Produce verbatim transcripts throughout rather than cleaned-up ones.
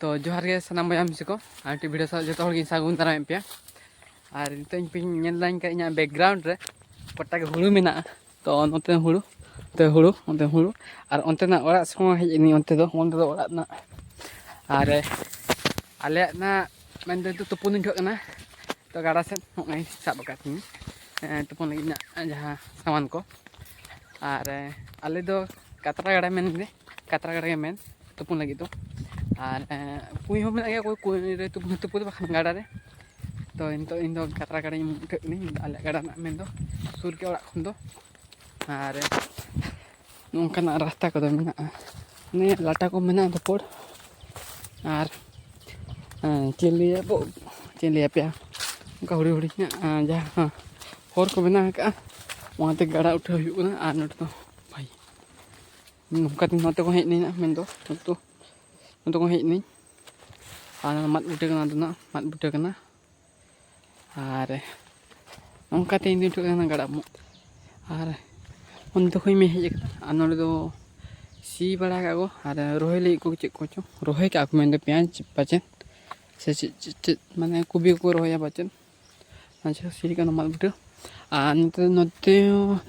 ᱛᱚ ᱡᱚᱦᱟᱨ ᱜᱮ ᱥᱟᱱᱟᱢ ᱵᱚᱭᱦᱟ ᱢᱤᱥᱤ ᱠᱚ, ᱟᱨ ᱢᱤᱫᱴᱤᱡ ᱵᱷᱤᱰᱤᱭᱳ ᱥᱟᱶ ᱡᱚᱛᱚ ᱦᱚᱲ ᱜᱮᱧ ᱥᱟᱹᱜᱩᱱ ᱫᱟᱨᱟᱢᱮᱫ ᱯᱮᱭᱟ᱾ ᱟᱨ ᱱᱤᱛᱚᱜ ᱤᱧ ᱯᱮ ᱧᱮᱞ ᱫᱟᱹᱧ ᱠᱷᱟᱡ ᱤᱧᱟᱹᱜ ᱵᱮᱠᱜᱨᱟᱣᱩᱱᱰ ᱨᱮ ᱜᱚᱴᱟ ᱜᱮ ᱦᱩᱲᱩ ᱢᱮᱱᱟᱜᱼᱟ᱾ ᱛᱚ ᱱᱚᱛᱮ ᱦᱩᱲᱩ, ᱱᱚᱛᱮ ᱦᱩᱲᱩ, ᱱᱚᱛᱮ ᱦᱩᱲᱩ᱾ ᱟᱨ ᱚᱱᱛᱮᱱᱟᱜ ᱚᱲᱟᱜ ᱥᱮᱫ ᱦᱚᱸ ᱦᱮᱡ ᱮᱱᱟᱹᱧ, ᱚᱱᱛᱮ ᱫᱚ, ᱚᱱᱛᱮ ᱫᱚ ᱚᱲᱟᱜ ᱨᱮᱱᱟᱜ᱾ ᱟᱨ ᱟᱞᱮᱭᱟᱜ ᱱᱟᱜ ᱢᱮᱱᱫᱚ ᱱᱤᱛᱚᱜ ᱛᱩᱯᱩᱱ ᱤᱧ ᱩᱴᱷᱟᱹᱜ ᱠᱟᱱᱟ᱾ ᱛᱚ ᱜᱟᱰᱟ ᱥᱮᱫ ᱱᱚᱜᱼᱚᱭ ᱥᱟᱵ ᱟᱠᱟᱫ ᱛᱤᱧᱟᱹ, ᱮᱸ, ᱛᱩᱯᱩᱱ ᱞᱟᱹᱜᱤᱫ ᱤᱧᱟᱹᱜ ᱡᱟᱦᱟᱸ ᱥᱟᱢᱟᱱ ᱠᱚ᱾ ᱟᱨ, ᱮᱸ, ᱟᱞᱮ ᱫᱚ ᱠᱟᱛᱨᱟ ᱜᱟᱰᱟ ᱢᱮᱱ ᱜᱮ, ᱠᱟᱛᱨᱟ ᱜᱟᱰᱟ ᱜᱮ ᱢᱮᱱ ᱛᱩᱯᱩᱱ ᱞᱟᱹᱜᱤᱫ ᱫᱚ᱾ ᱟᱨ, ᱮᱸ, ᱠᱩᱸᱧ ᱦᱚᱸ ᱢᱮᱱᱟᱜ ᱜᱮᱭᱟ, ᱚᱠᱚᱭ ᱠᱩᱸᱧ ᱨᱮ ᱛᱩᱯᱩ, ᱛᱩᱯᱩ ᱫᱚ ᱵᱟᱠᱷᱟᱱ ᱜᱟᱰᱟ ᱨᱮ᱾ ᱛᱚ ᱱᱤᱛᱚᱜ ᱤᱧ ᱫᱚ ᱠᱟᱛᱨᱟ ᱜᱟᱰᱟᱧ ᱩᱴᱷᱟᱹᱜ ᱠᱟᱹᱱᱟᱹᱧ, ᱟᱞᱮᱭᱟᱜ ᱜᱟᱰᱟ ᱨᱮᱱᱟᱜ ᱢᱮᱱ ᱫᱚ ᱥᱩᱨ ᱜᱮ ᱚᱲᱟᱜ ᱠᱷᱚᱱ ᱫᱚ᱾ ᱟᱨ ᱱᱚᱝᱠᱟᱱᱟᱜ ᱨᱟᱥᱛᱟ ᱠᱚᱫᱚ ᱢᱮᱱᱟᱜᱼᱟ, ᱱᱤᱭᱟᱹ ᱞᱟᱴᱟ ᱠᱚ ᱢᱮᱱᱟᱜᱼᱟ ᱨᱚᱯᱚᱲ᱾ ᱟᱨ, ᱮᱸ, ᱪᱮᱫ ᱞᱟᱹᱭᱟ ᱵᱚ, ᱪᱮᱫ ᱞᱟᱹᱭ ᱟᱯᱮᱭᱟ, ᱚᱱᱠᱟ ᱦᱩᱰᱤᱧ ᱦᱩᱰᱤᱧ ᱧᱚᱜ, ᱮᱸ, ᱡᱟᱦᱟᱸ ᱦᱚᱨ ᱠᱚ ᱵᱮᱱᱟᱣ ᱟᱠᱟᱫᱼᱟ, ᱚᱱᱟᱛᱮ ᱜᱟᱰᱟ ᱩᱴᱷᱟᱹᱣ ᱦᱩᱭᱩᱜ ᱠᱟᱱᱟ᱾ ᱟᱨ ᱱᱚᱛᱮ ᱫᱚ ᱵᱷᱟᱭ, ᱱᱚᱝᱠᱟ ᱛᱮ ᱱᱚᱛᱮ ᱠᱚ ᱦᱮᱡ ᱮᱱᱟ, ᱢᱮᱱᱫᱚ ᱱᱚᱛᱮ, ᱱᱚᱛᱮ ᱠᱚ ᱦᱮᱡ ᱮᱱᱟᱹᱧ᱾ ᱟᱨ ᱢᱟᱫ ᱵᱩᱴᱟᱹ ᱠᱟᱱᱟ, ᱟᱫᱚ ᱱᱟᱜ ᱢᱟᱫ ᱵᱩᱴᱟᱹ ᱠᱟᱱᱟ᱾ ᱟᱨ ᱚᱱᱠᱟᱛᱮ ᱤᱧ ᱫᱩᱧ ᱩᱴᱷᱟᱹᱜ ᱠᱟᱱᱟ ᱜᱟᱰᱟ ᱢᱩ-, ᱟᱨ ᱚᱱᱛᱮ ᱠᱷᱚᱱ ᱢᱮ ᱦᱮᱡ ᱟᱠᱟᱱᱟ᱾ ᱟᱨ ᱱᱚᱰᱮ ᱫᱚ ᱥᱤ ᱵᱟᱲᱟ ᱠᱟᱜ ᱠᱚ ᱟᱨ ᱨᱚᱦᱚᱭ ᱞᱟᱹᱜᱤᱫ ᱠᱚ ᱪᱮᱫ ᱠᱚᱪᱚ ᱨᱚᱦᱚᱭ ᱠᱟᱜ ᱠᱚ, ᱢᱮᱱᱫᱚ ᱯᱮᱸᱭᱟᱡᱽ ᱯᱟᱪᱮᱫ, ᱥᱮ ᱪᱮᱫ, ᱪᱮᱫ, ᱪᱮᱫ, ᱢᱟᱱᱮ ᱠᱚᱵᱤ ᱠᱚᱠᱚ ᱨᱚᱦᱚᱭᱟ ᱯᱟᱪᱮᱫ᱾ ᱟᱪᱪᱷᱟ, ᱥᱤ ᱠᱟᱱᱟ ᱢᱟᱫ ᱵᱩᱴᱟᱹ᱾ ᱟᱨ ᱱᱚᱛᱮ, ᱱᱚᱛᱮ,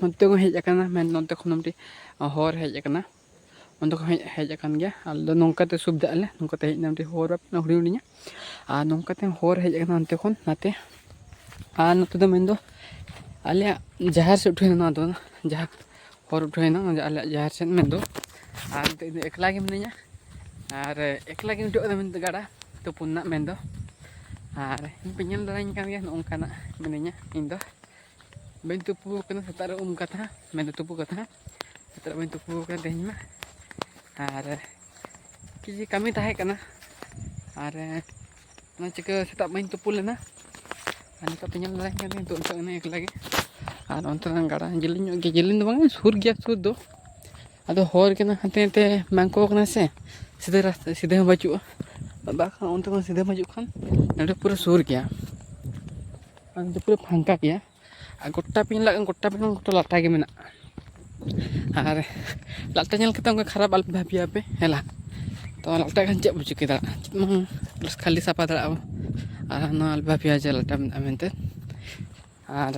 ᱱᱚᱛᱮ ᱠᱚ ᱦᱮᱡ ᱟᱠᱟᱱᱟ, ᱢᱮᱱ ᱱᱚᱛᱮ ᱠᱷᱚᱱ ᱢᱤᱫᱴᱤᱡ ᱦᱚᱨ ᱦᱮᱡ ᱟᱠᱟᱱᱟ᱾ ᱚᱱᱛᱮ ᱠᱷᱚᱱ ᱦᱮᱡ, ᱦᱮᱡ ᱟᱠᱟᱱ ᱜᱮᱭᱟ᱾ ᱟᱞᱮ ᱫᱚ ᱱᱚᱝᱠᱟ ᱛᱮ ᱥᱩᱵᱤᱫᱷᱟᱜ ᱟᱞᱮ, ᱱᱚᱝᱠᱟ ᱛᱮ ᱦᱮᱡ ᱮᱱᱟ ᱢᱤᱫᱴᱤᱡ ᱦᱚᱨ ᱦᱩᱰᱤᱧ ᱦᱩᱰᱤᱧᱟ᱾ ᱟᱨ ᱱᱚᱝᱠᱟ ᱛᱮ ᱦᱚᱨ ᱦᱮᱡ ᱟᱠᱟᱱᱟ ᱚᱱᱛᱮ ᱠᱷᱚᱱ ᱱᱟᱛᱮ᱾ ᱟᱨ ᱱᱚᱛᱮ ᱫᱚ ᱢᱮᱱᱫᱚ ᱟᱞᱮᱭᱟᱜ ᱡᱟᱦᱮᱨ ᱥᱮᱫ ᱩᱴᱷᱟᱹᱣ ᱮᱱᱟ, ᱱᱚᱣᱟ ᱫᱚ ᱡᱟᱦᱟᱸ ᱦᱚᱨ ᱩᱴᱷᱟᱹᱣ ᱮᱱᱟ, ᱚᱱᱟ ᱟᱞᱮᱭᱟᱜ ᱡᱟᱦᱮᱨ ᱥᱮᱫ ᱢᱮᱱᱫᱚ᱾ ᱟᱨ ᱱᱤᱛᱚᱜ ᱤᱧ ᱫᱚ ᱮᱠᱞᱟ ᱜᱮ ᱢᱤᱱᱟᱹᱧᱟ᱾ ᱟᱨ ᱮᱠᱞᱟ ᱜᱮᱧ ᱩᱴᱷᱟᱹᱜ ᱠᱟᱱᱟ ᱢᱮᱱᱛᱮ ᱜᱟᱰᱟ ᱛᱩᱯᱩᱱ ᱨᱮᱱᱟᱜ ᱢᱮᱱᱫᱚ᱾ ᱟᱨ ᱤᱧ ᱯᱮ ᱧᱮᱞ ᱫᱟᱲᱮᱭᱟᱹᱧ ᱠᱟᱱ ᱜᱮᱭᱟ, ᱱᱚᱜᱼᱚ ᱱᱚᱝᱠᱟᱱᱟᱜ ᱢᱤᱱᱟᱹᱧᱟ ᱤᱧ ᱫᱚ᱾ ᱵᱟᱹᱧ ᱛᱩᱯᱩ ᱟᱠᱟᱱᱟ ᱥᱮᱛᱟᱜ ᱨᱮ, ᱩᱢ ᱠᱟᱛᱷᱟ, ᱢᱮᱱᱫᱚ ᱛᱩᱯᱩ ᱠᱟᱛᱷᱟ᱾ ᱥᱮᱛᱟᱜ ᱨᱮ ᱵᱟᱹᱧ ᱛᱩᱯᱩ ᱟᱠᱟᱱᱟ ᱛᱮᱦᱮᱧ ᱢᱟ᱾ ᱟᱨ ᱠᱤᱪᱷᱩ ᱠᱟᱹᱢᱤ ᱛᱟᱦᱮᱸ ᱠᱟᱱᱟ᱾ ᱟᱨ ᱚᱱᱟ ᱪᱤᱠᱟᱹ ᱥᱮᱛᱟᱜ ᱵᱟᱹᱧ ᱛᱩᱯᱩ ᱞᱮᱱᱟ᱾ ᱟᱨ ᱱᱤᱛᱚᱜ ᱯᱮ ᱧᱮᱞ ᱫᱟᱲᱮᱭᱟᱜ ᱠᱟᱱᱟ, ᱱᱤᱛᱚᱜ ᱩᱴᱷᱟᱹᱜ ᱠᱟᱹᱱᱟᱹᱧ ᱮᱠᱞᱟ ᱜᱮ᱾ ᱟᱨ ᱚᱱᱛᱮ ᱨᱮᱱᱟᱜ ᱜᱟᱰᱟ ᱡᱮᱞᱮᱧ ᱧᱚᱜ ᱜᱮ, ᱡᱮᱞᱮᱧ ᱫᱚ ᱵᱟᱝ, ᱥᱩᱨ ᱜᱮᱭᱟ ᱥᱩᱨ ᱫᱚ᱾ ᱟᱫᱚ ᱦᱚᱨ ᱠᱟᱱᱟ, ᱦᱟᱱᱛᱮ ᱱᱟᱛᱮ ᱵᱟᱝ ᱠᱚ ᱠᱟᱱᱟ ᱥᱮ, ᱥᱤᱫᱷᱟᱹ ᱨᱟᱥᱛᱟ, ᱥᱤᱫᱷᱟᱹ ᱦᱚᱸ ᱵᱟᱹᱪᱩᱜᱼᱟ᱾ ᱵᱟᱠᱷᱟᱱ ᱚᱱᱛᱮ ᱠᱷᱚᱱ ᱥᱤᱫᱷᱟᱹ ᱦᱤᱡᱩᱜ ᱠᱷᱟᱱ ᱱᱚᱰᱮ ᱯᱩᱨᱟᱹ ᱥᱩᱨ ᱜᱮᱭᱟ᱾ ᱟᱨ ᱱᱚᱛᱮ ᱯᱩᱨᱟᱹ ᱯᱷᱟᱸᱠᱟ ᱜᱮᱭᱟ᱾ ᱟᱨ ᱜᱚᱴᱟ ᱯᱮ ᱧᱮᱞ ᱫᱟᱲᱮᱭᱟᱜ ᱠᱟᱱᱟ, ᱜᱚᱴᱟ ᱯᱮ ᱧᱮᱞ, ᱜᱚᱴᱟ ᱞᱟᱴᱟ ᱜᱮ ᱢᱮᱱᱟᱜᱼᱟ᱾ ᱟᱨ ᱞᱟᱴᱟ ᱧᱮᱞ ᱠᱟᱛᱮ ᱚᱱᱠᱟ ᱠᱷᱟᱨᱟᱯ ᱟᱞᱚᱯᱮ ᱵᱷᱟᱹᱵᱤᱭᱟ ᱯᱮ, ᱦᱮᱸ ᱞᱟ᱾ ᱛᱚ ᱞᱟᱴᱟ ᱠᱷᱟᱱ ᱪᱮᱫ ᱵᱚ ᱪᱤᱠᱟᱹ ᱫᱟᱲᱮᱭᱟᱜᱼᱟ? ᱪᱮᱫ ᱢᱟ ᱠᱷᱟᱹᱞᱤ ᱥᱟᱯᱷᱟ ᱫᱟᱲᱮᱭᱟᱜᱼᱟ ᱵᱚ᱾ ᱟᱨ ᱱᱚᱣᱟ ᱵᱷᱟᱵᱤᱭᱟ ᱡᱮ ᱞᱟᱴᱟ ᱢᱮᱱᱟᱜᱼᱟ ᱢᱮᱱᱛᱮ᱾ ᱟᱨ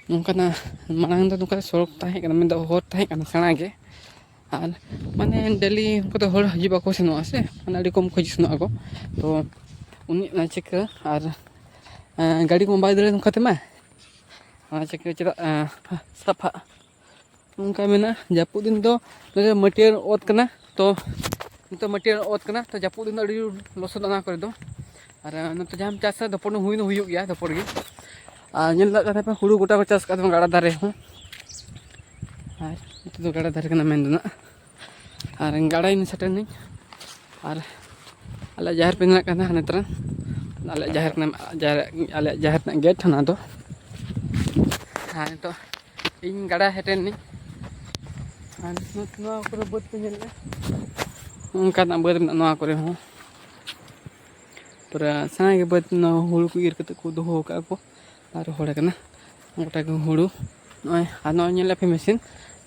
ᱱᱚᱝᱠᱟᱱᱟᱜ ᱢᱟᱲᱟᱝ ᱫᱚ ᱱᱚᱝᱠᱟ ᱥᱚᱲᱚᱠ ᱛᱟᱦᱮᱸ ᱠᱟᱱᱟ, ᱢᱮᱱᱫᱚ ᱦᱚᱨ ᱛᱟᱦᱮᱸ ᱠᱟᱱᱟ ᱥᱮᱬᱟ ᱜᱮ᱾ ᱟᱨ ᱢᱟᱱᱮ ᱰᱮᱞᱤ ᱚᱱᱠᱟ ᱫᱚ ᱦᱚᱲ ᱦᱤᱡᱩᱜ ᱵᱟᱠᱚ ᱥᱮᱱᱚᱜᱼᱟ ᱥᱮ, ᱢᱟᱱᱮ ᱟᱹᱰᱤ ᱠᱚᱢ ᱠᱚ ᱦᱤᱡᱩᱜ ᱥᱮᱱᱚᱜ ᱟᱠᱚ᱾ ᱛᱚ ᱩᱱᱤ ᱚᱱᱟ ᱪᱤᱠᱟᱹ ᱟᱨ ᱮᱸ, ᱜᱟᱹᱰᱤ ᱠᱚ ᱵᱟᱭ ᱫᱟᱹᱲᱟ ᱱᱚᱝᱠᱟ ᱛᱮᱢᱟ᱾ ᱚᱱᱟ ᱪᱤᱠᱟᱹ ᱪᱮᱫᱟᱜ ᱮᱸ, ᱥᱟᱯᱷᱟᱜ? ᱱᱚᱝᱠᱟ ᱢᱮᱱᱟᱜᱼᱟ, ᱡᱟᱹᱯᱩᱫ ᱫᱤᱱ ᱫᱚ ᱱᱚᱰᱮ ᱢᱟᱹᱴᱭᱟᱹᱲ ᱚᱛ ᱠᱟᱱᱟ᱾ ᱛᱚ ᱱᱤᱛᱚᱜ ᱢᱟᱹᱴᱭᱟᱹᱲ ᱚᱛ ᱠᱟᱱᱟ, ᱛᱚ ᱡᱟᱹᱯᱩᱫ ᱫᱤᱱ ᱫᱚ ᱟᱹᱰᱤ ᱡᱳᱨ ᱞᱚᱥᱚᱫ ᱚᱱᱟ ᱠᱚᱨᱮ ᱫᱚ᱾ ᱟᱨ ᱱᱚᱛᱮ ᱡᱟᱦᱟᱸᱢ ᱪᱟᱥᱟ ᱫᱷᱚᱯᱚᱲ ᱦᱩᱭ ᱫᱚ ᱦᱩᱭᱩᱜ ᱜᱮᱭᱟ ᱫᱷᱚᱯᱚᱲ ᱜᱮ᱾ ᱟᱨ ᱧᱮᱞ ᱫᱟᱲᱮᱭᱟᱜ ᱠᱟᱱ ᱛᱟᱯᱮ ᱦᱩᱲᱩ ᱜᱚᱴᱟ ᱠᱚ ᱪᱟᱥ ᱠᱟᱫᱟ ᱜᱟᱰᱟ ᱫᱷᱟᱨᱮ ᱦᱚᱸ᱾ ᱟᱨ ᱱᱚᱛᱮ ᱫᱚ ᱜᱟᱰᱟ ᱫᱷᱟᱨᱮ ᱠᱟᱱᱟ ᱢᱮᱱ ᱫᱚ ᱱᱟᱜ᱾ ᱟᱨ ᱜᱟᱰᱟᱧ ᱥᱮᱴᱮᱨ ᱱᱟᱹᱧ᱾ ᱟᱨ ᱟᱞᱮᱭᱟᱜ ᱡᱟᱦᱮᱨ ᱯᱮ ᱧᱮᱞᱮᱫ ᱠᱟᱱᱟ ᱦᱟᱱᱮ ᱛᱟᱨᱟ, ᱟᱞᱮᱭᱟᱜ ᱡᱟᱦᱮᱨ ᱠᱟᱱᱟ, ᱡᱟᱦᱮᱨ, ᱟᱞᱮᱭᱟᱜ ᱡᱟᱦᱮᱨ ᱨᱮᱱᱟᱜ ᱜᱮᱴ ᱦᱟᱱᱟ ᱫᱚ᱾ ᱟᱨ ᱱᱤᱛᱚᱜ ᱤᱧ ᱜᱟᱰᱟ ᱥᱮᱴᱮᱨ ᱱᱟᱹᱧ᱾ ᱟᱨ ᱱᱚᱣᱟ ᱠᱚᱨᱮ ᱵᱟᱹᱫᱽ ᱯᱮ ᱧᱮᱞᱮᱫᱼᱟ, ᱚᱱᱠᱟᱱᱟᱜ ᱵᱟᱹᱫᱽ ᱢᱮᱱᱟᱜᱼᱟ ᱱᱚᱣᱟ ᱠᱚᱨᱮ ᱦᱚᱸ᱾ ᱯᱩᱨᱟᱹ ᱥᱮᱬᱟ ᱜᱮ ᱵᱟᱹᱫᱽ, ᱱᱚᱣᱟ ᱦᱩᱲᱩ ᱠᱚ ᱤᱨ ᱠᱟᱛᱮ ᱠᱚ ᱫᱚᱦᱚ ᱟᱠᱟᱫᱼᱟ ᱠᱚ ᱟᱨ ᱨᱚᱦᱚᱲ ᱟᱠᱟᱱᱟ ᱜᱚᱴᱟ ᱜᱮ ᱦᱩᱲᱩ᱾ ᱱᱚᱜᱼᱚᱭ ᱟᱨ ᱱᱚᱜᱼᱚᱭ ᱧᱮᱞ ᱯᱮ ᱢᱮᱥᱤᱱ,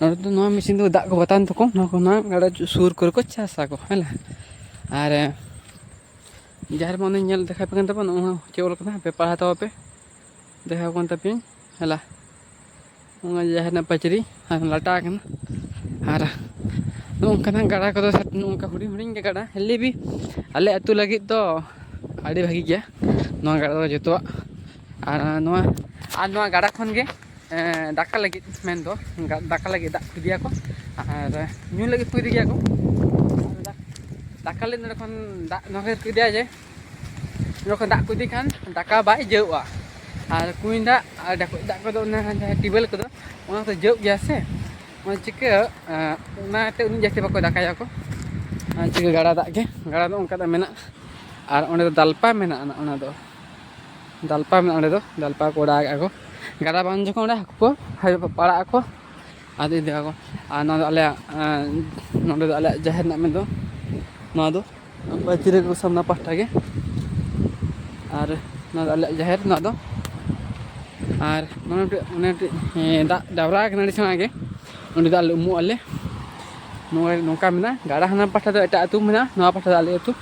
ᱱᱚᱰᱮ ᱫᱚ ᱱᱚᱣᱟ ᱢᱮᱥᱤᱱ ᱫᱚ ᱫᱟᱜ ᱠᱚ ᱵᱟᱛᱟᱱ ᱛᱟᱠᱚ, ᱱᱚᱣᱟ ᱠᱚ ᱱᱚᱣᱟ ᱜᱟᱰᱟ ᱥᱩᱨ ᱠᱚᱨᱮ ᱠᱚ ᱪᱟᱥ ᱟᱠᱚ ᱦᱮᱸ᱾ ᱟᱨ ᱡᱟᱦᱮᱨ ᱢᱟ ᱚᱱᱮ ᱧᱮᱞ ᱫᱮᱠᱷᱟᱣ ᱯᱮ ᱠᱟᱱ ᱛᱟᱵᱚᱱ, ᱱᱚᱜᱼᱚᱭ ᱪᱮᱫ ᱚᱞ ᱠᱟᱱᱟ ᱦᱟᱯᱮ ᱯᱟᱲᱦᱟᱣ ᱛᱟᱵᱚ ᱯᱮ, ᱫᱮᱠᱷᱟᱣ ᱠᱟᱱ ᱛᱟᱯᱮᱭᱟᱹᱧ ᱦᱮᱞᱟ᱾ ᱱᱚᱜᱼᱚᱭ ᱡᱟᱦᱮᱨ ᱨᱮᱱᱟᱜ ᱯᱟᱹᱪᱨᱤ ᱟᱨ ᱞᱟᱴᱟ ᱟᱠᱟᱱᱟ᱾ ᱟᱨ ᱱᱚᱜᱼᱚ ᱱᱚᱝᱠᱟᱱᱟᱜ ᱜᱟᱰᱟ ᱠᱚᱫᱚ ᱥᱮ ᱱᱚᱜᱼᱚ ᱱᱚᱝᱠᱟ ᱦᱩᱰᱤᱧ ᱦᱩᱰᱤᱧ ᱜᱮ ᱜᱟᱰᱟ ᱦᱤᱞᱤ ᱵᱤ ᱟᱞᱮ ᱟᱹᱛᱩ ᱞᱟᱹᱜᱤᱫ ᱫᱚ ᱟᱹᱰᱤ ᱵᱷᱟᱹᱜᱤ ᱜᱮᱭᱟ ᱱᱚᱣᱟ ᱜᱟᱰᱟ ᱫᱚ ᱡᱚᱛᱚᱣᱟᱜ᱾ ᱟᱨ ᱱᱚᱣᱟ, ᱟᱨ ᱱᱚᱣᱟ ᱜᱟᱰᱟ ᱠᱷᱚᱱ ᱜᱮ ᱮᱸ, ᱫᱟᱠᱟ ᱞᱟᱹᱜᱤᱫ ᱢᱮᱱᱫᱚ ᱜᱟ-, ᱫᱟᱠᱟ ᱞᱟᱹᱜᱤᱫ ᱫᱟᱜ ᱠᱚ ᱤᱫᱤᱭᱟᱠᱚ ᱟᱨ ᱧᱩ ᱞᱟᱹᱜᱤᱫ ᱠᱚ ᱤᱫᱤ ᱜᱮᱭᱟ ᱠᱚ᱾ ᱟᱨ ᱫᱟᱠ-, ᱫᱟᱠᱟ ᱞᱟᱹᱜᱤᱫ ᱱᱚᱰᱮ ᱠᱷᱚᱱ ᱫᱟᱜ ᱱᱚᱰᱮ ᱠᱚ ᱤᱫᱤᱭᱟ ᱡᱮ ᱱᱚᱰᱮ ᱠᱷᱚᱱ ᱫᱟᱜ ᱠᱚ ᱤᱫᱤ ᱠᱷᱟᱱ ᱫᱟᱠᱟ ᱵᱟᱭ ᱡᱟᱹᱣᱜᱼᱟ᱾ ᱟᱨ ᱠᱩᱧ ᱫᱟᱜ ᱟᱨ ᱰᱷᱟᱠᱚᱡ ᱫᱟᱜ ᱠᱚᱫᱚ ᱚᱱᱟ ᱡᱟᱦᱟᱸ ᱴᱤᱭᱩᱵᱽᱣᱮᱞ ᱠᱚᱫᱚ ᱚᱱᱟ ᱠᱚᱫᱚ ᱡᱟᱹᱣᱜ ᱜᱮᱭᱟ ᱥᱮ, ᱚᱱᱟ ᱪᱤᱠᱟᱹ, ᱮᱸ, ᱚᱱᱟᱛᱮ ᱩᱱᱟᱹᱜ ᱡᱟᱹᱥᱛᱤ ᱵᱟᱠᱚ ᱫᱟᱠᱟᱭᱟᱠᱚ᱾ ᱚᱱᱟ ᱪᱤᱠᱟᱹ ᱜᱟᱰᱟ ᱫᱟᱜ ᱜᱮ, ᱜᱟᱰᱟ ᱫᱚ ᱚᱱᱠᱟ ᱫᱚ ᱢᱮᱱᱟᱜᱼᱟ᱾ ᱟᱨ ᱚᱸᱰᱮ ᱫᱚ ᱫᱟᱞᱯᱟ ᱢᱮᱱᱟᱜᱼᱟ, ᱚᱱᱟ ᱫᱚ ᱫᱟᱞᱯᱟ ᱢᱮᱱᱟᱜᱼᱟ, ᱚᱸᱰᱮ ᱫᱚ ᱫᱟᱞᱯᱟ ᱠᱚ ᱚᱰᱟᱣ ᱠᱟᱜᱼᱟ ᱠᱚ᱾ ᱜᱟᱰᱟ ᱵᱟᱝ ᱡᱚᱠᱷᱚᱱ ᱚᱸᱰᱮ ᱦᱟᱹᱠᱩ ᱠᱚ ᱯᱟᱲᱟᱜ ᱟᱠᱚ ᱟᱨ ᱤᱫᱤ ᱠᱟᱠᱚ᱾ ᱟᱨ ᱱᱚᱣᱟ ᱫᱚ ᱟᱞᱮᱭᱟᱜ, ᱮᱸ, ᱱᱚᱸᱰᱮ ᱫᱚ ᱟᱞᱮᱭᱟᱜ ᱡᱟᱦᱮᱨ ᱨᱮᱱᱟᱜ ᱢᱮᱱ ᱫᱚ ᱱᱚᱣᱟ ᱫᱚ ᱯᱟᱹᱪᱨᱤ ᱠᱚ ᱥᱟᱢᱱᱟ ᱯᱟᱦᱴᱟ ᱜᱮ᱾ ᱟᱨ ᱱᱚᱣᱟ ᱫᱚ ᱟᱞᱮᱭᱟᱜ ᱡᱟᱦᱮᱨ, ᱱᱚᱣᱟ ᱫᱚ᱾ ᱟᱨ ᱱᱚᱰᱮ ᱢᱤᱫᱴᱮᱡ, ᱚᱱᱮ ᱢᱤᱫᱴᱮᱡ, ᱦᱮᱸ, ᱫᱟᱜ ᱰᱟᱵᱽᱨᱟ ᱠᱟᱱᱟ ᱟᱹᱰᱤ ᱥᱮᱬᱟ ᱜᱮ, ᱚᱸᱰᱮ ᱫᱚ ᱟᱞᱮ ᱩᱢᱩᱜ ᱟᱞᱮ᱾ ᱱᱚᱜᱼᱚᱭ ᱱᱚᱝᱠᱟ ᱢᱮᱱᱟᱜᱼᱟ, ᱜᱟᱰᱟ ᱦᱟᱱᱟ ᱯᱟᱦᱴᱟ ᱫᱚ ᱮᱴᱟᱜ ᱟᱹᱛᱩ ᱢᱮᱱᱟᱜᱼᱟ, ᱱᱚᱣᱟ ᱯᱟᱦᱴᱟ ᱫᱚ ᱟᱞᱮ ᱟᱹᱛᱩ᱾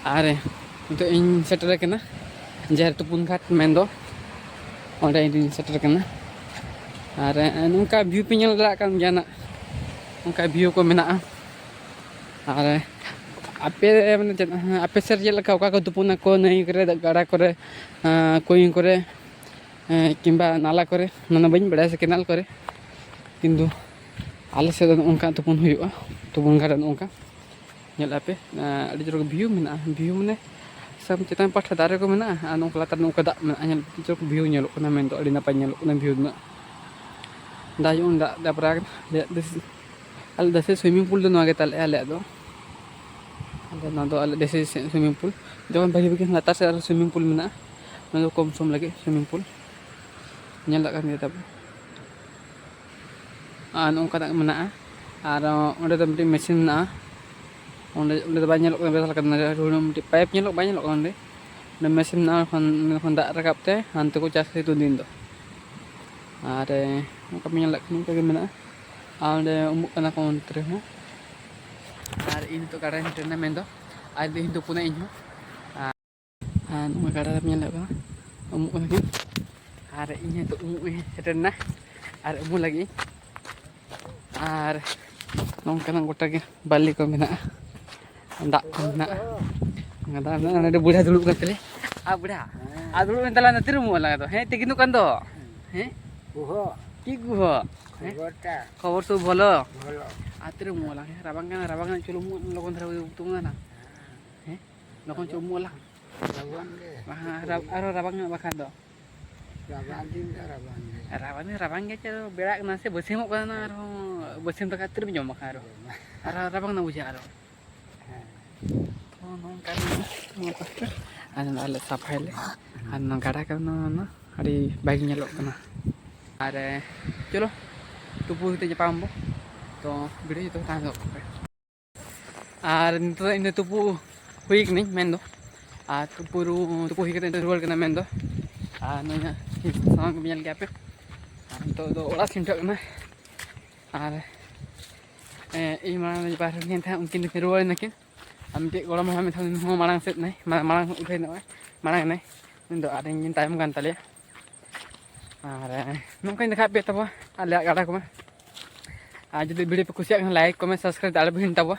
ᱟᱨ ᱱᱤᱛᱚᱜ ᱤᱧ ᱥᱮᱴᱮᱨ ᱟᱠᱟᱱᱟ ᱡᱟᱦᱮᱨ ᱛᱩᱯᱩᱱ ᱜᱷᱟᱴ ᱢᱮᱱᱫᱚ, ᱚᱸᱰᱮ ᱤᱧ ᱥᱮᱴᱮᱨ ᱟᱠᱟᱱᱟ᱾ ᱟᱨ ᱱᱚᱝᱠᱟ ᱵᱷᱤᱭᱩ ᱯᱮ ᱧᱮᱞ ᱫᱟᱲᱮᱭᱟᱜ ᱠᱟᱱ ᱜᱮᱭᱟ ᱱᱟᱜ, ᱱᱚᱝᱠᱟ ᱵᱷᱤᱭᱩ ᱠᱚ ᱢᱮᱱᱟᱜᱼᱟ᱾ ᱟᱨ ᱟᱯᱮ ᱢᱟᱱᱮ ᱪᱮᱫ, ᱟᱯᱮ ᱥᱮᱫ ᱪᱮᱫ ᱞᱮᱠᱟ, ᱚᱠᱟ ᱠᱚ ᱛᱩᱯᱩᱱᱟᱠᱚ, ᱱᱟᱹᱭ ᱠᱚᱨᱮ, ᱜᱟᱰᱟ ᱠᱚᱨᱮ, ᱠᱩᱧ ᱠᱚᱨᱮ, ᱠᱤᱝᱵᱟ ᱱᱟᱞᱟ ᱠᱚᱨᱮ, ᱚᱱᱟ ᱫᱚ ᱵᱟᱹᱧ ᱵᱟᱲᱟᱭᱟ, ᱥᱮ ᱠᱮᱱᱟᱞ ᱠᱚᱨᱮ, ᱠᱤᱱᱛᱩ ᱟᱞᱮ ᱥᱮᱫ ᱫᱚ ᱱᱚᱜᱼᱚ ᱱᱚᱝᱠᱟ ᱛᱩᱯᱩᱱ ᱦᱩᱭᱩᱜᱼᱟ, ᱛᱩᱯᱩᱱ ᱜᱟᱰᱟ ᱱᱚᱜᱼᱚ ᱱᱚᱝᱠᱟ᱾ ᱧᱮᱞ ᱟᱯᱮ, ᱟᱹᱰᱤ ᱪᱚᱨᱚᱠ ᱵᱷᱤᱭᱩ ᱢᱮᱱᱟᱜᱼᱟ, ᱵᱷᱤᱭᱩ ᱢᱟᱱᱮ ᱥᱟᱢ ᱪᱮᱛᱟᱱ ᱯᱟᱦᱴᱟ ᱫᱟᱨᱮ ᱠᱚ ᱢᱮᱱᱟᱜᱼᱟ, ᱟᱨ ᱱᱚᱝᱠᱟ ᱞᱟᱛᱟᱨ ᱱᱚᱝᱠᱟ ᱫᱟᱜ ᱢᱮᱱᱟᱜᱼᱟ᱾ ᱧᱮᱞ ᱟᱹᱰᱤ ᱪᱚᱨᱚᱠ ᱵᱷᱤᱭᱩ ᱧᱮᱞᱚᱜ ᱠᱟᱱᱟ, ᱢᱮᱱᱫᱚ ᱟᱹᱰᱤ ᱱᱟᱯᱟᱭ ᱧᱮᱞᱚᱜ ᱠᱟᱱᱟ ᱵᱷᱤᱭᱩ ᱫᱚ ᱱᱟᱜ᱾ ᱫᱟᱜ ᱡᱮᱢᱚᱱ ᱫᱟᱜ ᱫᱟᱵᱨᱟ ᱠᱟᱱᱟ, ᱟᱞᱮᱭᱟᱜ ᱫᱮᱥᱤ, ᱟᱞᱮ ᱫᱮᱥᱤ ᱥᱩᱭᱢᱤᱝ ᱯᱩᱞ ᱫᱚ ᱱᱚᱣᱟ ᱜᱮ ᱛᱟᱞᱮ, ᱟᱞᱮᱭᱟᱜ ᱫᱚ᱾ ᱟᱫᱚ ᱱᱚᱣᱟ ᱫᱚ ᱟᱞᱮ ᱫᱮᱥᱤ ᱥᱩᱭᱢᱤᱝ ᱯᱩᱞ᱾ ᱡᱚᱠᱷᱚᱱ ᱵᱷᱟᱹᱜᱤ ᱵᱷᱟᱹᱜᱤ ᱞᱟᱛᱟᱨ ᱥᱮᱫ ᱟᱨᱦᱚᱸ ᱥᱩᱭᱢᱤᱝ ᱯᱩᱞ ᱢᱮᱱᱟᱜᱼᱟ, ᱱᱚᱣᱟ ᱫᱚ ᱠᱚᱢ ᱥᱚᱢ ᱞᱟᱹᱜᱤᱫ ᱥᱩᱭᱢᱤᱝ ᱯᱩᱞ᱾ ᱧᱮᱞ ᱫᱟᱲᱮᱭᱟᱜ ᱠᱟᱱ ᱜᱮᱭᱟ ᱛᱟᱵᱚ᱾ ᱟᱨ ᱱᱚᱝᱠᱟᱱᱟᱜ ᱢᱮᱱᱟᱜᱼᱟ᱾ ᱟᱨ ᱚᱸᱰᱮ ᱫᱚ ᱢᱤᱫᱴᱤᱡ ᱢᱮᱥᱤᱱ ᱢᱮᱱᱟᱜᱼᱟ᱾ ᱚᱸᱰᱮ, ᱚᱸᱰᱮ ᱫᱚ ᱵᱟᱭ ᱧᱮᱞᱚᱜ ᱠᱟᱱᱟ ᱵᱮᱥ ᱞᱮᱠᱟ ᱫᱚ, ᱢᱤᱫᱴᱤᱡ ᱯᱟᱭᱤᱯ ᱧᱮᱞᱚᱜ, ᱵᱟᱭ ᱧᱮᱞᱚᱜ ᱠᱟᱱᱟ ᱚᱸᱰᱮ᱾ ᱚᱸᱰᱮ ᱢᱮᱥᱤᱱ ᱢᱮᱱᱟᱜᱼᱟ, ᱚᱸᱰᱮ ᱠᱷᱚᱱ, ᱚᱸᱰᱮ ᱠᱷᱚᱱ ᱫᱟᱜ ᱨᱟᱠᱟᱵ ᱛᱮ ᱦᱟᱱᱛᱮ ᱠᱚ ᱪᱟᱥ ᱥᱤᱛᱩᱝ ᱫᱤᱱ ᱫᱚ᱾ ᱟᱨ, ᱮ, ᱚᱱᱠᱟ ᱯᱮ ᱧᱮᱞ ᱫᱟᱲᱮᱭᱟᱜ ᱠᱟᱱᱟ, ᱚᱱᱠᱟ ᱜᱮ ᱢᱮᱱᱟᱜᱼᱟ᱾ ᱟᱨ ᱚᱸᱰᱮ ᱩᱢᱩᱜ ᱠᱟᱱᱟ ᱠᱚ ᱚᱱᱛᱮ ᱨᱮᱦᱚᱸ᱾ ᱟᱨ ᱤᱧ ᱱᱤᱛᱚᱜ ᱜᱟᱰᱟ ᱨᱮᱧ ᱥᱮᱴᱮᱨ ᱮᱱᱟ ᱢᱮᱱᱫᱚ, ᱟᱨ ᱤᱧ ᱛᱩᱯᱩᱱᱟ ᱤᱧ ᱦᱚᱸ᱾ ᱟᱨ ᱱᱚᱜᱼᱚᱭ ᱜᱟᱰᱟ ᱨᱮᱢ ᱧᱮᱞ ᱫᱟᱲᱮᱭᱟᱜ ᱠᱟᱱᱟ, ᱩᱢᱩᱜ ᱠᱟᱱᱟ ᱠᱤᱱ᱾ ᱟᱨ ᱤᱧ ᱦᱚᱸ ᱱᱤᱛᱚᱜ ᱩᱢᱩᱜ ᱤᱧ ᱥᱮᱴᱮᱨ ᱮᱱᱟ, ᱟᱨ ᱩᱢᱩᱜ ᱞᱟᱹᱜᱤᱫ ᱤᱧ᱾ ᱟᱨ ᱱᱚᱝᱠᱟᱱᱟᱜ ᱜᱚᱴᱟ ᱜᱮ ᱵᱟᱹᱞᱤ ᱠᱚ ᱢᱮᱱᱟᱜᱼᱟ, ᱫᱟᱜ ᱠᱚ ᱢᱮᱱᱟᱜᱼᱟ, ᱜᱟᱰᱟ ᱢᱮᱱᱟᱜᱼᱟ᱾ ᱱᱚᱰᱮ ᱵᱩᱲᱦᱟ ᱫᱩᱲᱩᱵ ᱠᱟᱱ ᱛᱟᱞᱮᱭᱟ᱾ ᱟᱨ ᱵᱩᱲᱦᱟ, ᱟᱨ ᱫᱩᱲᱩᱵ ᱮᱱ ᱛᱟᱞᱟᱝ ᱛᱤᱨᱮᱢ ᱩᱢᱩᱜ ᱟᱞᱟᱝ ᱫᱚ? ᱦᱮᱸ, ᱛᱤᱠᱤᱱᱚᱜ ᱠᱟᱱ ᱫᱚ᱾ ᱦᱮᱸ? ᱜᱩᱦᱚ᱾ ᱪᱮᱫ ᱜᱩᱦᱚ? ᱦᱮᱸ? ᱠᱷᱚᱵᱚᱨ ᱛᱟ᱾ ᱠᱷᱚᱵᱚᱨ ᱥᱚᱵ ᱵᱷᱟᱞᱚ? ᱵᱷᱟᱞᱚ᱾ ᱟᱨ ᱛᱤᱨᱮᱢ ᱩᱢᱩᱜ ᱟᱞᱟᱝ? ᱦᱮᱸ, ᱨᱟᱵᱟᱝ ᱠᱟᱱᱟ, ᱨᱟᱵᱟᱝ ᱠᱟᱱᱟ, ᱪᱚᱞᱚ ᱩᱢᱩᱜ ᱞᱚᱜᱚᱱ ᱫᱷᱟᱨᱟ ᱦᱩᱭᱩᱜ ᱛᱟᱵᱚᱱᱟ ᱱᱟ᱾ ᱦᱮᱸ? ᱞᱚᱜᱚᱱ ᱪᱚ ᱩᱢᱩᱜ ᱟᱞᱟᱝ᱾ ᱨᱟᱵᱟᱝ ᱜᱮ᱾ ᱵᱟᱝ, ᱟᱨᱦᱚᱸ ᱨᱟᱵᱟᱝ ᱧᱚᱜ ᱵᱟᱠᱷᱟᱱ ᱫᱚ᱾ ᱨᱟᱵᱟᱝ ᱫᱤᱱ ᱫᱚ ᱨᱟᱵᱟᱝ ᱜᱮ᱾ ᱨᱟᱵᱟᱝ ᱫᱤᱱ ᱨᱟᱵᱟᱝ ᱜᱮ, ᱪᱮᱫ ᱵᱮᱲᱟᱜ ᱠᱟᱱᱟ ᱥᱮ, ᱵᱟᱹᱥᱭᱟᱹᱢᱚᱜ ᱠᱟᱱᱟ ᱟᱨᱦᱚᱸ᱾ ᱵᱟᱹᱥᱭᱟᱹᱢ ᱫᱟᱠᱟ ᱛᱤᱨᱮᱢ ᱡᱚᱢ ᱵᱟᱠᱷᱟᱱ ᱟᱨᱦᱚᱸ? ᱡᱚᱢᱟ᱾ ᱟᱨᱦᱚᱸ ᱨᱟᱵᱟᱝ ᱫᱚ ᱵᱩᱡᱷᱟᱹᱜᱼᱟ ᱟᱨᱦᱚᱸ᱾ ᱦᱮᱸ᱾ ᱛᱚ ᱱᱚᱝᱠᱟ ᱜᱮ ᱱᱚᱣᱟ ᱯᱟᱥᱴᱟ᱾ ᱟᱨ ᱱᱚᱣᱟ ᱟᱞᱮ ᱥᱟᱯᱷᱟᱭᱟᱞᱮ᱾ ᱟᱨ ᱱᱚᱣᱟ ᱜᱟᱰᱟ ᱠᱟᱱᱟ, ᱱᱚᱣᱟ ᱟᱹᱰᱤ ᱵᱷᱟᱜᱮ ᱧᱮᱞᱚᱜ ᱠᱟᱱᱟ᱾ ᱟᱨ, ᱮ, ᱪᱚᱞᱚ, ᱛᱩᱯᱩ ᱠᱟᱛᱮ ᱧᱟᱯᱟᱢ ᱟᱵᱚ᱾ ᱛᱚ ᱵᱷᱤᱰᱤᱭᱳ ᱡᱚᱛᱚ ᱛᱟᱦᱮᱸ ᱫᱚ᱾ ᱟᱨ ᱱᱤᱛᱚᱜ ᱫᱚ ᱤᱧ ᱫᱚ ᱛᱩᱯᱩ ᱦᱩᱭ ᱠᱟᱹᱱᱟᱹᱧ ᱢᱮᱱᱫᱚ, ᱟᱨ ᱛᱩᱯᱩ ᱨᱩ-, ᱛᱩᱯᱩ ᱦᱩᱭ ᱠᱟᱛᱮ ᱱᱤᱛᱚᱜ ᱨᱩᱣᱟᱹᱲ ᱠᱟᱱᱟ ᱢᱮᱱᱫᱚ᱾ ᱟᱨ ᱱᱚᱣᱟ ᱥᱟᱢᱟᱱ ᱠᱚ ᱧᱮᱞ ᱠᱮᱫᱟ ᱯᱮ᱾ ᱟᱨ ᱱᱤᱛᱚᱜ ᱫᱚ ᱚᱲᱟᱜ ᱥᱮᱱ ᱪᱟᱞᱟᱜ ᱠᱟᱱᱟ᱾ ᱟᱨ ᱤᱧ ᱢᱟᱲᱟᱝ ᱨᱮ ᱵᱟᱨ ᱦᱚᱲ ᱠᱤᱱ ᱛᱟᱦᱮᱸᱫ, ᱩᱱᱠᱤᱱ ᱫᱚᱠᱤᱱ ᱨᱩᱣᱟᱹᱲ ᱮᱱᱟᱠᱤᱱ᱾ ᱟᱨ ᱢᱤᱫᱴᱮᱡ ᱜᱚᱲᱚᱢ ᱦᱟᱲᱟᱢ ᱢᱤᱫ ᱫᱷᱟᱣ ᱩᱱᱤ ᱦᱚᱸ ᱢᱟᱲᱟᱝ ᱥᱮᱫ ᱱᱟᱭ, ᱢᱟ- ᱢᱟᱲᱟᱝ ᱩᱴᱷᱟᱹᱭ ᱱᱚᱜᱼᱚᱭ ᱢᱟᱲᱟᱝ ᱱᱟᱭ, ᱩᱱᱤ ᱫᱚ ᱟᱨ ᱤᱧ ᱛᱟᱭᱚᱢ ᱠᱟᱱ ᱛᱟᱞᱮᱭᱟ᱾ ᱟᱨ ᱱᱚᱝᱠᱟᱧ ᱫᱮᱠᱷᱟᱣ ᱯᱮ ᱛᱟᱵᱚ ᱟᱞᱮᱭᱟᱜ ᱜᱟᱰᱟ ᱠᱚᱢᱟ᱾ ᱟᱨ ᱡᱩᱫᱤ video ᱯᱮ ᱠᱩᱥᱤᱭᱟᱜ ᱠᱷᱟᱱ like, comment, subscribe ᱫᱚ ᱟᱞᱚ ᱯᱮ ᱦᱤᱲᱤᱧ ᱛᱟᱵᱚ᱾